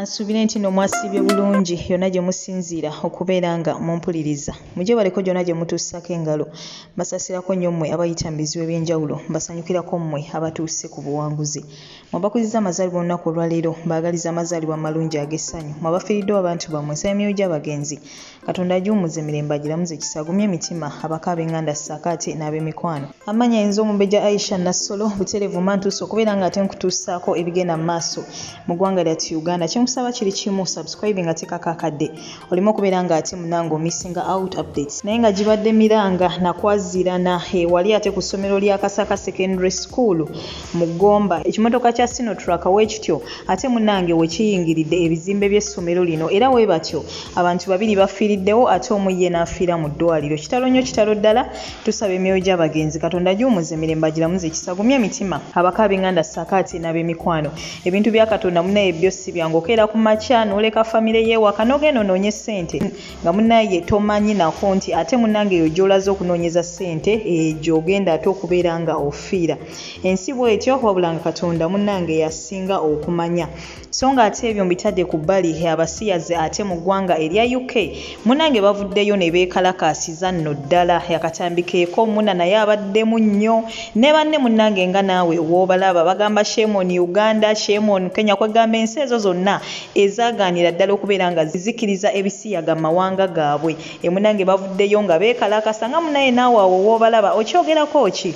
Kansuubire nti no mwasiibye bulungi yonna gye musinziira okubeera nga mumpuliriza. Mugyebaleko gyonna gye mutuusaako engalo. Mbasaasirako nnyo mmwe abayita mu bizibu eby'enjawulo, mbasanyukirako mmwe abatuuse ku buwanguzi. Mmwe abakuzizza amazaalibwa olunaku olwaleero, mbaagaliza amazaalibwa amalungi ag'essanyu. Mmwe abafiiriddwa abantu bammwe, nsaba emyoyo gy'abagenzi Katonda agiwummuze mirembe agiramuze kisa agumye emitima abako ab'enganda ssaako ate n'ab'emikwano. Amannya yenze Omumbejja Aisha Nassolo butereevu mba ntuuse okubeera nga ate nkutuusaako ebigenda mu maaso mu ggwanga lyattu Uganda. Kye nkusaba kiri kimu subscribe nga teekako akadde oleme okubeera nga ate munange omissinga out updates. Naye nga gibadde miranga na kwaziirana ewali ate ku ssomero lya Kasaka Secondary School mu Gomba. Ekimotoka kya Sinotruck wekityo ate munange wekiyingiridde ebizimbe by'essomero lino era webatyo Abantu babiri bafiiriddewo ate omu ye n'afiira mu ddwaliro. Kitalo nnyo kitalo ddala. Tusaba emyoyo gy'abagenzi Katonda agiwummuze mirembe agiramuze ekisa agumye emitima abako ab'enganda ssaako ate n'ab'emikwano. Ebintu bya Katonda munnaye byo si byangu okeera ku makya n'oleka famire yo ewaka n'ogenda onoonye ssente nga munnaye tomanyi nako nti ate munnange eyo gy'olaze okunoonyeza ssente gy'ogenda ate okubeera nga ofiira. Ensi bw'etyo wabula nga Katonda munnange y'asinga okumanya. So nga ate ebyo mbitadde ku bbali, abasiyazi ate mu ggwanga erya UK munange bavuddeyo nebeekalakaasiza nno ddala. Akatambi keeko Muna naye abaddemu nnyo ne banne munnange nga naawe w'obalaba bagamba shame on Uganda, shame on Kenya kwegamba ensi ezo zonna ezaagaanira ddala okubeera nga zikiriza ebisiyaga mu mawanga gaabwe. E munange bavuddeyo nga beekalakasa nga munaye naawe awo w'obalaba okyogerako ki?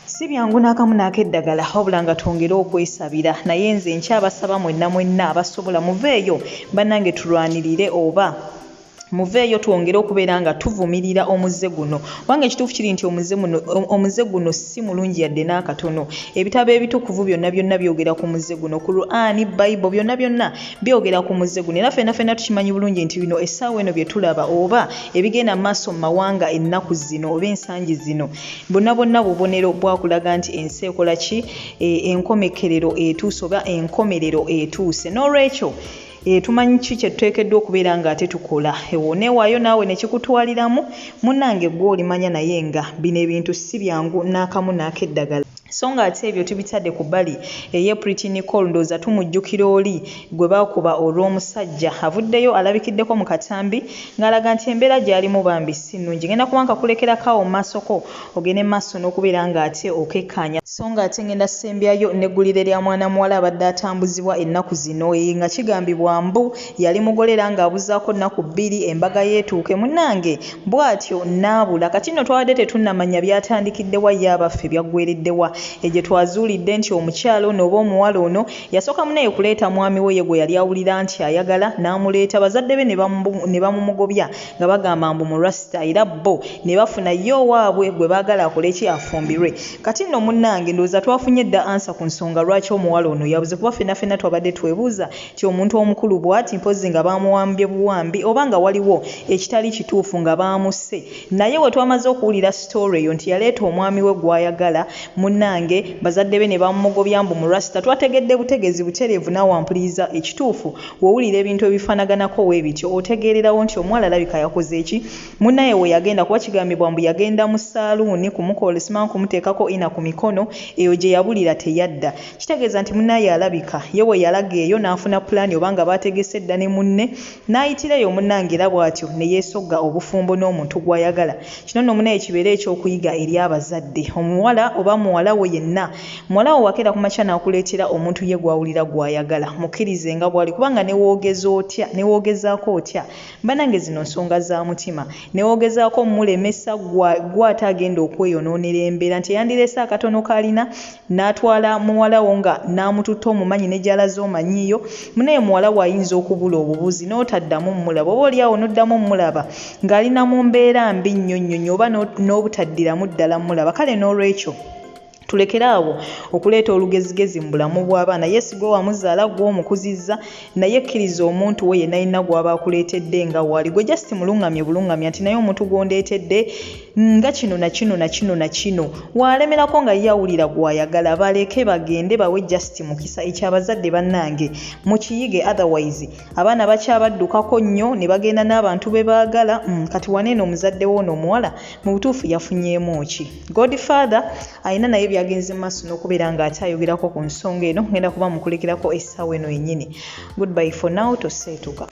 Si byangu n'akamu n'akeddagala wabula nga twongere okwesabira naye nze nkyabasaba mwenna mwenna abasobola muveeyo bannange tulwanirire oba muveeyo twongere okubeera nga tuvumirira omuze guno kubanga ekituufu kiri nti omuze muno omuze guno si mulungi yadde n'akatono ebitabo ebitukuvu byonna byonna byogera ku muze guno Qur'ani Bible byonna byonna byogera ku muze guno era fenna fenna tukimanyi bulungi nti bino essaawa eno bye tulaba oba ebigenda mu maaso mu mawanga ennaku zino oba ensangi zino Bonna bonna bubonero bwa kulaga nti ensi ekola ki? E, enkomekkerero etuuse oba enkomerero etuuse. N'olwekyo e, tumanyi ki kye tuteekeddwa okubeera nga ate tukola. Ewoneewaayo naawe ne kikutwaliramu, munnange ggwe olimanya naye nga bino ebintu si byangu n'akamu n'akeddagala. So nga ate ebyo tubitadde ku bbali, ye Pretty Nicole ndowooza tumujjukira oli gwe baakuba olw'omusajja. Avuddeyo alabikiddeko mu katambi ng'alaga nti embeera gy'alimu bambi si nnungi. Ngenda kuba nkakulekerako awo mu maaso ko ogende mu maaso n'okubeera ng'ate okekkaanya. So ng'ate ngenda ssembyayo n'eggulire lya mwana muwala abadde atambuzibwa ennaku zino nga kigambibwa mbu yali mugole era ng'abuzaako nnaku bbiri embaga ye etuuke munnange Bw'atyo n'abula. Kati nno twabadde tetunnamanya byatandikidde wa ye abaffe byaggweeredde wa. Egyo twazuulidde nti omukyala ono oba omuwala ono yasooka munnaye kuleeta mwami we ye gwe yali awulira nti ayagala n'amuleeta bazadde be ne bamumugobya nga bagamba mbu Murasita era bo ne bafuna ye owaabwe gwe baagala akole ki afumbirwe. Kati nno munnange ndowooza twafunye dda ansa ku nsonga lwaki omuwala ono yabuze kuba ffenna ffenna twabadde twebuuza nti omuntu omukulu bwati mpozzi nga baamuwambye buwambi oba nga waliwo ekitali kituufu nga baamusse naye wetwamaze okuwulira story eyo nti yaleeta omwami we gwayagala munnange bazadde be nebamumugobya mbu murasta twategedde butegezi butereevu naawe ampuliriza ekituufu wowulira ebintu ebifanaganako webityo otegeererawo nti omuwala alabika yakoze ki munnaye weyagenda kuba kigambibwa mbu yagenda mu saaluuni kumukola simanyi kumuteekako ina ku mikono eyo gyeyabulira teyadda Kitegeeza nti munaaye alabika ye bwe yalaga eyo n'afuna pulaani oba nga baategese dda ne munne n'ayitira eyo munnange era bw'atyo ne yeesogga obufumbo n'omuntu gw'ayagala. Kino nno munaaye kibeere eky'okuyiga eri abazadde. Omuwala oba muwala wo yenna, muwala wo bw'akeera ku makya n'akuleetera omuntu ye gw'awulira gw'ayagala, mukkirize nga bw'ali kubanga ne w'ogeza otya, ne w'ogezaako otya, Banange zino nsonga za mutima. Newogezaako omulemesa gwe ate agenda okweyonoonera embeera nti eyandireese akatono k'alina n'atwala muwala wo nga n'amututte omumanyi ne gy'alaze omanyiiyo. Munaye muwala wo ayinza okubula obubuzi n'otaddamu mmulaba oba oli awo n'oddamu ommulaba ng'ali na mu mbeera mbi nnyo nnyo nnyo oba n'obutaddiramu ddala mmulaba. Kale n'olwekyo. Tulekere awo okuleeta olugezigezi mu bulamu bw'abaana. Yes gwe wamuzaala, gwe omukuzizza naye kkiriza omuntu wo yenna yenna gw'aba akuleetedde nga waali. Gwe just mulungamye bulungamya nti naye omuntu gw'ondeetedde nga kino na kino na kino na kino. W'alemerako nga ye awulira gw'ayagala baleke bagende bawe just mukisa. Ekyo abazadde bannange mukiyige otherwise abaana bakyabaddukako nnyo ne bagenda n'abantu be baagala. Kati wano eno omuzadde w'ono omuwala mu butuufu yafunyeemu ki? Godfather alina naye byagenda. yagenze maaso n'okubeera ng'ate ayogerako ku nsonga eno ngenda kuba mukulekerako essaawa eno yennyini. Goodbye for now, toseetuka.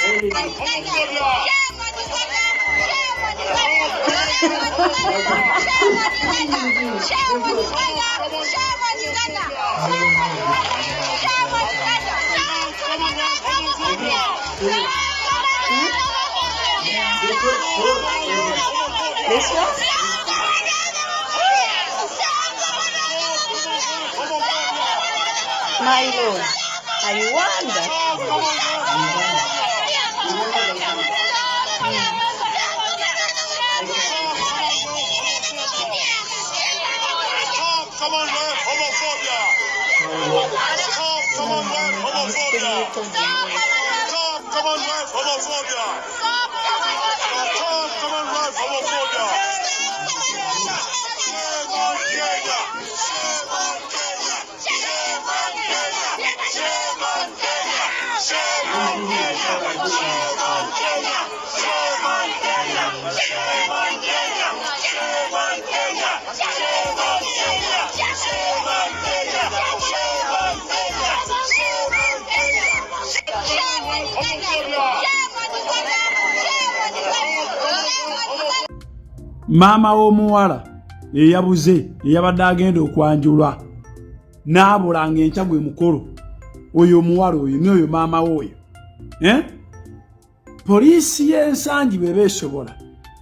This one? My lord, I wonder. Maama w'omuwala eyabuze eyabadde agenda okwanjulwa n'abula ng'enkya gwe mukolo oyo omuwala oyo n'oyo maama we oyo eh? Poliisi y'ensangi bw'eba esobola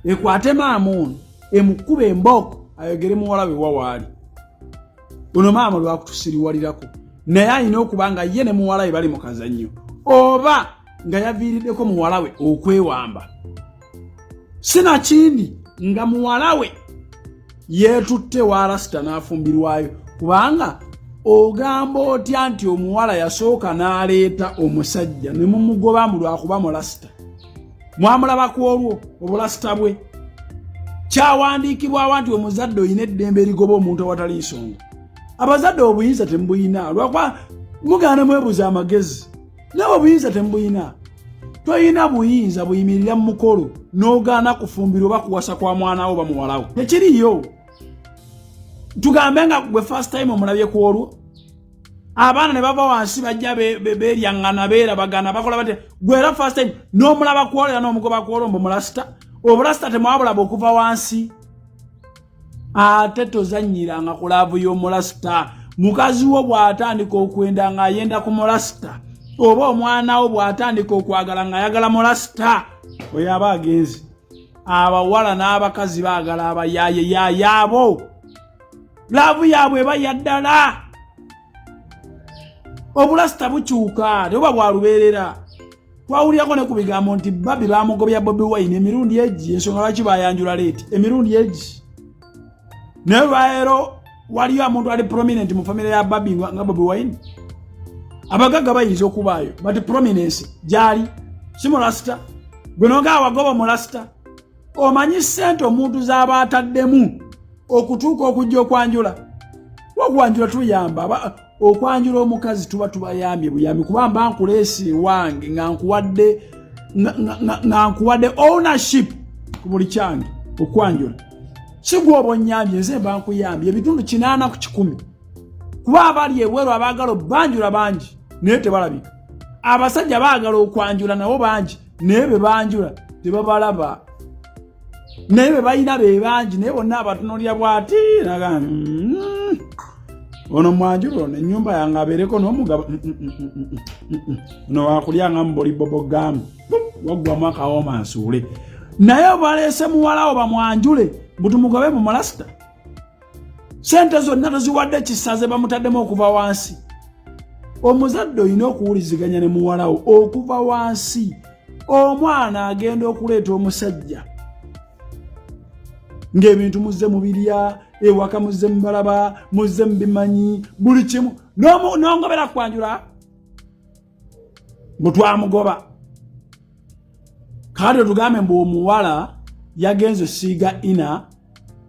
ekwate maama ono emukube embooko ayogere muwala we wawaali. Ono maama lwakutusiriwalirako naye alina okuba nga ye ne muwala we bali mu kazannyo oba nga yaviiriddeko muwala we okwewamba, sinakindi nga muwala we yeetutte wa rasita n'afumbirwayo. Kubanga ogamba otya nti omuwala yasooka n'aleeta omusajja ne mumugoba mu lwakuba mulasita? Mwamulaba ku olwo obulasita bwe kyawandiikibwawa nti omuzadde olina eddembe erigoba omuntu awatali nsonga? Abazadde obuyinza temubuyina, lwakuba mugaana mwebuza amagezi, nawe obuyinza temubuyina. Toyina buyinza buyimirira mu mukolo n'ogaana kufumbirwa oba kuwasa kwa mwana wo oba muwalawo, tekiriyo. Tugambe nga gwe first time omulabye ku olwo abaana ne bava wansi bajja beeryaŋŋana beerabagana bakola batya, gwe era first time n'omulaba ku olwo era n'omugoba ku olwo mbu mulasita. Obulasita temwabulaba okuva wansi. Ate tozannyiranga ku laavu y'omulasita. Mukazi wo bw'atandika okwenda ng'ayenda ku mulasita, oba omwana wo bw'atandika okwagala ng'ayagala mulasita, oyo aba agenze. Abawala n'abakazi baagala abayaaye yaayaabo, laavu yaabwe eba yaddala. Obulasita bukyuka, tebuba bwa lubeerera. Twawulirako ne ku bigambo nti Babi bamugobya Bobi Wine emirundi egi, ensonga lwaki bayanjula leeti emirundi egi. Naye lwaleero waliyo omuntu ali prominent mu famire ya Babi nga Bobi Wine? Abagagga bayinza okubaayo, but prominence gyali si mulasita. Gwe nonga wagoba mulasita, omanyi ssente omuntu z'aba ataddemu okutuuka okujja okwanjula? Okwanjula tuyamba, okwanjula omukazi tuba tubayambye buyambi, kuba mba nkuleese ewange nga nkuwadde nga nkuwadde ownership ku buli kyange. Okwanjula si gwe oba onnyambye, nze mba nkuyambye ebitundu 80%, kuba abali ebweru abaagala obbanjula bangi naye tebalabika. Abasajja baagala okwanjula nabo bangi, naye be banjula tebabalaba, naye be balina be bangi, naye bonna abatunulira bwati naga ono mwanjula ono ennyumba yange abeereko n'omugabo ono wakulya nga mubuli bobogamu waggwamu akawooma nsuule. Naye baleese muwalawo bamwanjule butumugobe mu mulasita, sente zonna toziwadde kisaze bamutaddemu okuva wansi. Omuzadde olina okuwuliziganya ne muwalawo okuva wansi. Omwana agenda okuleeta omusajja ng'ebintu muzze mubirya ewaka, muzze mubalaba, muzze mubimanyi buli kimu, n'ongobera kwanjula bwe twamugoba. Kakati otugambe mbu omuwala yagenze osiiga ina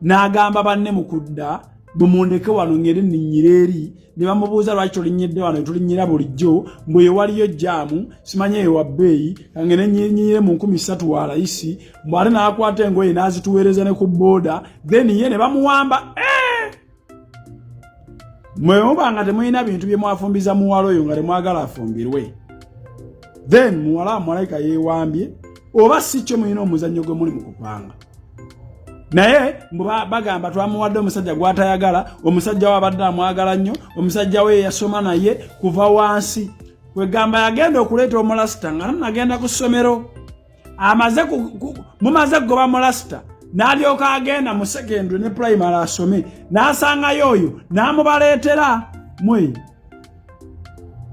n'agamba banne mu kudda, "Bwe mundeke wano ngende nninnyira eri." Ne bamubuuza, "Lwaki tolinnyidde wano tulinnyira bulijjo?" Mbwe waliyo jaamu, simanye eyo wa bbeeyi, kangende nnyire mu 3000 wa layisi. Mbw ate n'akwata engoye n'azituweereza ne ku booda, then ye ne bamuwamba. Eh! Mwe muba nga temulina bintu bye mwafumbiza muwala oyo nga temwagala afumbirwe, then muwala malayika yeewambye, oba si kyo mulina omuzannyo gwe muli mu kupanga. Naye mbu bagamba twamuwadde omusajja gw'atayagala, omusajja we abadde amwagala nnyo, omusajja we yasoma naye kuva wansi. Kwegamba yagenda okuleeta omulasita nga nagenda ku ssomero, amaze mumaze kugoba mulasita, n'alyoka agenda mu secondary ne primary asome, n'asangayo oyo n'amubaleetera mwe.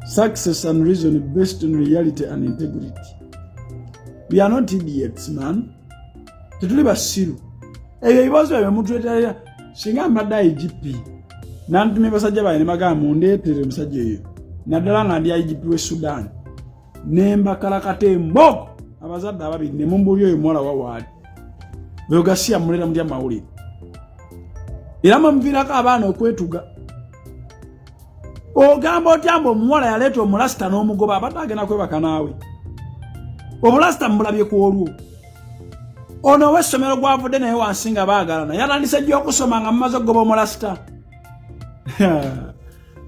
Success and reason based on reality and integrity. We are not idiots, man. Tetuli basiru. Ebyo ebibozi byabwe mutuleeterera. Singa mbadde IGP, nantumye basajja bange ne bagamba mundeetere omusajja oyo, naddala nga ndi IGP we Sudan, nembakalakata embooko abazadde ababiri ne mumbuulya oyo muwala wawaali oyo gasiya muleera mutya mawulire, era mwemuviirako abaana okwetuga. Ogamba otya mbu omuwala yaleeta omulasita n'omugoba, abadde agenda kwebaka naawe? Obulasita mubulabye ku olwo. Ono ow'essomero gwavudde naye wansi nga baagalana, yatandise jja okusoma nga mumaze okugoba omulasita.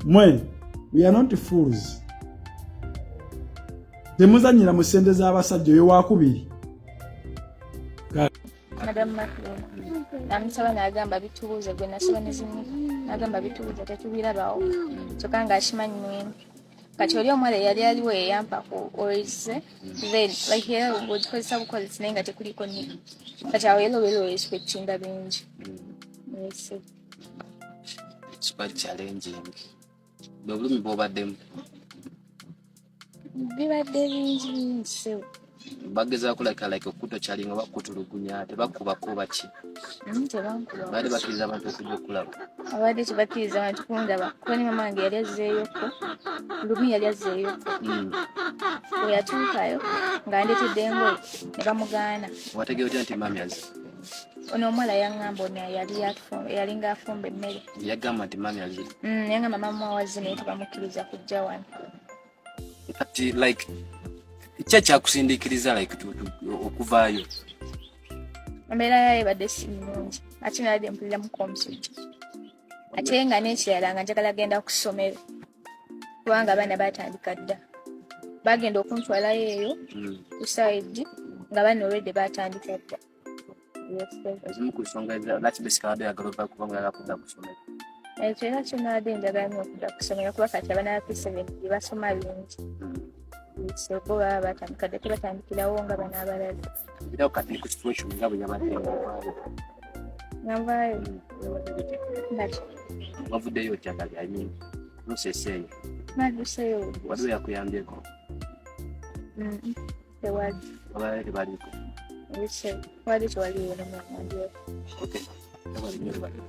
Mwe, we are not fools. Temuzanyira mu ssente z'abasajja. Oyo wakubiri. Madam Macron namusaba, n'agamba bitubuuze gwe nasaba nezimu, n'agamba bitubuuze tetubirabawo, kyokka ng'akimanyi mwene. Kati oli omuwala eyali aliwo yeyampa ku oils, then like era ng'ogikozesa bukozesi naye nga tekuliko nni. Kati awo era obeera oexpectinga bingi. Yes. It's quite challenging. Bwe bulumi bw'obaddemu? Bibadde bingi bingi, ssebo. Bagezaako like okutokyalinga oba kutulugunya? Tebakubako baki? Tebankuba. Baadde bakkiriza abantu okujja okulaba? Abadde tebakkiriza bantu kundaba, kuba ne mama wange yali azzeeyoko lumu, yali azzeeyoko. Bwe yatuukayo nga ndeetedde engoye ne bamugaana. Wategeera otya nti mami azze? Ono omuwala yaŋŋamba, ono yali yalinga afumba emmere. Yagamba nti mami azze? Yaŋŋamba mama wazze naye tebamukkiriza kujja wano. Kati like ki ekyakusindiikiriza like okuvaayo? Embeera yayo ebadde si nnungi, ate nabadde mpuliramuko omusujja, ate nga n'ekirala nga njagala genda ku ssomero kubanga abaana batandika dda. Bagenda okuntwalayo eyo ku side nga bano olwedde batandika dda. Yes, sir. Ezimu ku nsonga lwaki basically abadde oyagala ova, kubanga oyagala kudda ku ssomero? Ekyo era kyo nabadde njagala nnyo okudda ku ssomero, kuba kati abaana ba P7 bye basoma bingi. So bo baba batandika dda, tebatandikirawo nga bano abalala. Birawo kati ku situation nga bwe yabadde ng'ovaayo. Nga nvaayo? Ngati? Wavuddeyo otya kati? I mean, process eyo. Nadduseyo. Waliwo yakuyambyeko? Tewali. Abalala tebaliko? Yes, wali tewaliwo nomwambyeko. Okay. Tewali nnyo tebali.